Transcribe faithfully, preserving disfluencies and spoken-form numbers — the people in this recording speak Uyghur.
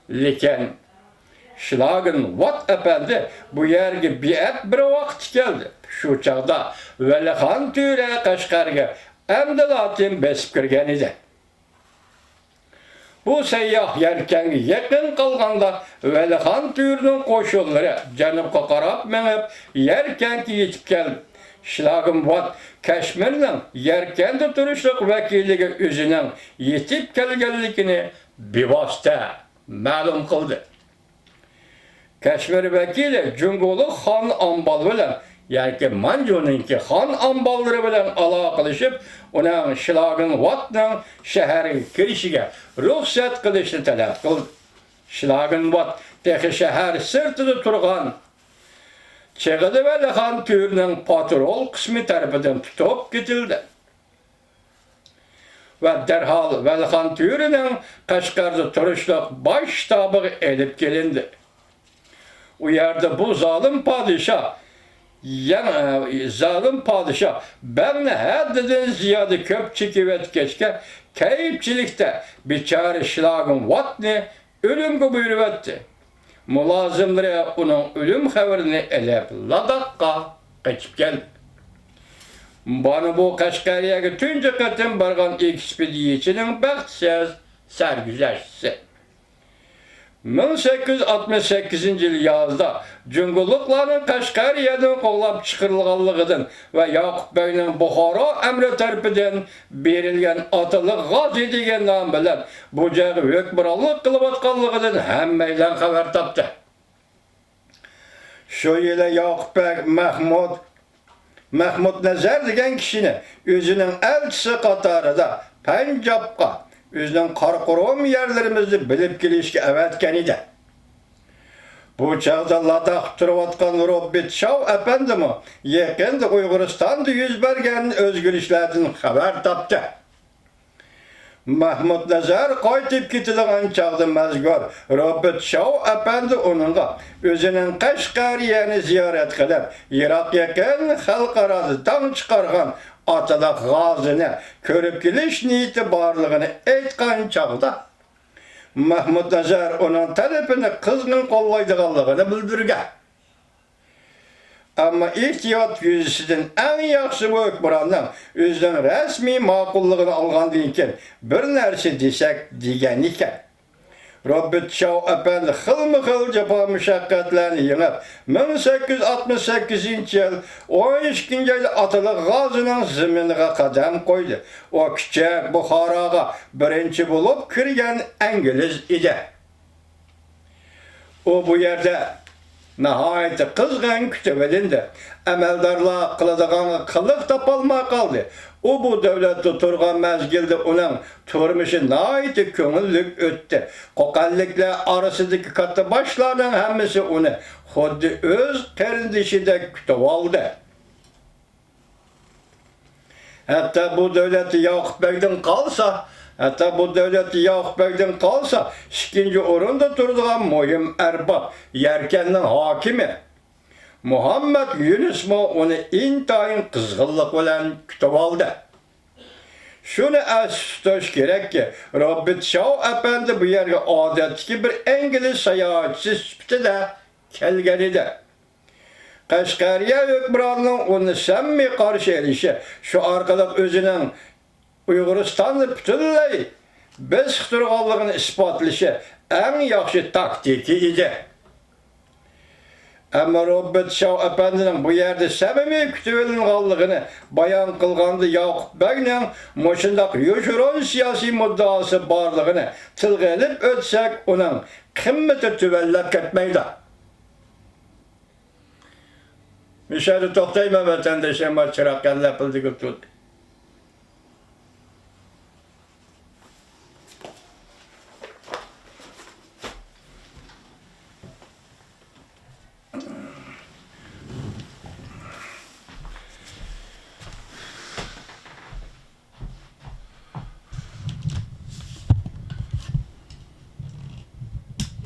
لېكىن شىلاگىن ۋات ئەپەندى بۇ يەرگە بىئەپ بىر ۋاقىتتا كەلدى. شۇ چاغدا ۋەلىخان تۆرە قەشقەرگە ئەمدىلا تېم بېسىپ كىرگەن ئىدى. بۇ سەيياھ يەركەنگە يېقىن قالغاندا، ۋەلىخان تۆرىنىڭ قوشۇنلىرى جەنۇبقا قاراپ مېڭىپ، يەركەنگە يېتىپ كەلدى. شىلاگىن ۋات كەشمىرنىڭ يەركەندە تۇرۇشلۇق ۋەكىلىگە ئۆزىنىڭ يېتىپ كەلگەنلىكىنى بىۋاسىتە مەلۇم قىلدى. كەشمىر ۋەكىلى جۇڭگولۇق خان ئامبال بىلەن، يەنى مانجۇنىڭكى خان ئامباللىرى بىلەن ئالاقىلىشىپ، ئۇنىڭ شىلاگىن ۋاتنىڭ شەھەرگە كىرىشىگە رۇخسەت قىلىشنى تەلەپ قىلدى. شىلاگىن ۋات تېخى شەھەر سىرتىدا تۇرغان چېغىدا ۋەلىخان تۆرىنىڭ پاترول قىسمى تەرىپىدىن تۇتۇپ كېتىلدى ۋە دەرھال ۋەلىخان تۆرىنىڭ قەشقەردە تۇرۇشلۇق باش شتابىغا ئېلىپ كېلىندى. ئۇ يەردە بۇ زالىم پادىشاھ، يەڭ-، ئە، زالىم پادىشاھ بەڭنى ھەددىدىن زىيادە كۆپ چېكىۋەتكەچكە، كەيپچىلىكتە بىچارە شىلاگىن ۋاتنى ئۆلۈمگە بۇيرۇۋەتتى. مۇلازىملىرى ئۇنىڭ ئۆلۈم خەۋىرىنى ئېلىپ، لاداخقا قېچىپ كەلدى. مانا بۇ قەشقەرىيەگە تۇنجى قېتىم بارغان ئېكسپېدىيىچىنىڭ بەختسىز سەرگۈزەشتىسى. مىڭ سەككىز يۈز ئاتمىش سەككىزىنچى يىل يازدا جۇڭگولۇقلارنىڭ قەشقەرىيەدىن قوغلاپ چىقىرىلغانلىقىدىن ۋە ياقۇپ بەگنىڭ بۇخارا ئەمىرى تەرىپىدىن بېرىلگەن ئاتىلىق غازى دېگەن نام بىلەن بۇ جايغا ھۆكۈمرانلىق قىلىۋاتقانلىقىدىن ھەممەيلەن خەۋەر تاپتى. شۇ يىلى ياقۇپ بەگ مەھمۇد، مەھمۇد نەزەر دېگەن كىشىنى ئۆزىنىڭ ئەلچىسى قاتارىدا پەنجابقا، ئۆزىنىڭ قاراقۇرۇم يەرلىرىمىزنى بىلىپ كېلىشكە ئەۋەتكەن ئىدى. بۇ چاغدا لاداختا تۇرۇۋاتقان روبىت شاۋ ئەپەندىمۇ يېقىندا ئۇيغۇرىستاندا يۈز بەرگەن ئۆزگىرىشلەردىن خەۋەر تاپتى. مەھمۇد نەزەر قايتىپ كېتىدىغان چاغدا مەزكۇر روبىت شاۋ ئەپەندى ئۇنىڭغا ئۆزىنىڭ قەشقەرىيەنى زىيارەت قىلىپ، يىراق يېقىن خەلقئارادا داڭ چىقارغان ئاتىلىق غازىنى كۆرۈپ كېلىش نىيىتى بارلىقىنى ئېيتقان چاغدا، مەھمۇد نەزەر ئۇنىڭ تەلىپىنى قىزغىن قوللايدىغانلىقىنى بىلدۈرگەن. ئەمما ئېھتىيات يۈزىسىدىن ئەڭ ياخشى بۇ ھۆكۈمراننىڭ ئۆزىنىڭ رەسمىي ماقۇللۇقىنى ئالغاندىن كېيىن بىر نەرسە دېسەك دېگەن ئىكەن. روبېرت شاۋ ئەپەندى خىلمۇ خىل جاپا مۇشەققەتلەرنى يېڭىپ، مىڭ سەككىز يۈز ئاتمىش سەككىزىنچى يىل ئون ئىككىنچى ئايدا ئاتىلىق غازىنىڭ زېمىنىغا قەدەم قويدى. ئۇ كىچىك بۇخاراغا بىرىنچى بولۇپ كىرگەن ئىنگلىز ئىدى. ئۇ بۇ يەردە ناھايىتى قىزغىن كۈتۈۋېلىندى. ئەمەلدارلار قىلىدىغانغا قىلىق تاپالماي قالدى. ئۇ بۇ دۆلەتتە تۇرغان مەزگىلدە ئۇنىڭ تۇرمۇشى ناھايىتى كۆڭۈللۈك ئۆتتى. قوقەنلىكلەر ئارىسىدىكى كاتتا باشلارنىڭ ھەممىسى ئۇنى خۇددى ئۆز قېرىندىشىدەك كۈتۈۋالدى. ھەتتا بۇ دۆلەتتە ياقۇپ بەگدىن قالسا، ھەتتا بۇ دۆلەتتە ياقۇپ بەگدىن قالسا، ئىككىنچى ئورۇندا تۇرىدىغان مۇھىم ئەرباب، يەركەننىڭ ھاكىمى مۇھەممەد يۈنۈسمۇ ئۇنى ئىنتايىن قىزغىنلىق بىلەن كۈتۈۋالدى. شۇنى ئەستە تۇتۇش كېرەككى، روبېرت شاۋ ئەپەندى بۇ يەرگە ئادەتتىكى بىر ئىنگلىز ساياھەتچىسى سۈپىتىدە كەلگەن ئىدى. قەشقەرىيە ھۆكۈمرانىنىڭ ئۇنى سەمىمىي قارشى ئېلىشى، شۇ ئارقىلىق ئۆزىنىڭ ئۇيغۇرىستاننى پۈتۈنلەي بېسىقتۇرغانلىقىنى ئىسپاتلىشى ئەڭ ياخشى تاكتىكا ئىدى. ئەمما روبېرت شاۋ ئەپەندىنىڭ بۇ يەردە سەمىمىي كۈتۈۋېلىنغانلىقىنى بايان قىلغاندا، ياقۇپ بەگنىڭ مۇشۇنداق يوشۇرۇن سىياسىي مۇددىئاسى بارلىقىنى تىلغا ئېلىپ ئۆتسەك، ئۇنىڭ قىممىتى تۆۋەنلەپ كەتمەيدۇ. مۇشۇ يەردە توختايمەن، ۋەتەندىشىم، چىراغ يەنە لەپىلدىگىلى تۇردى.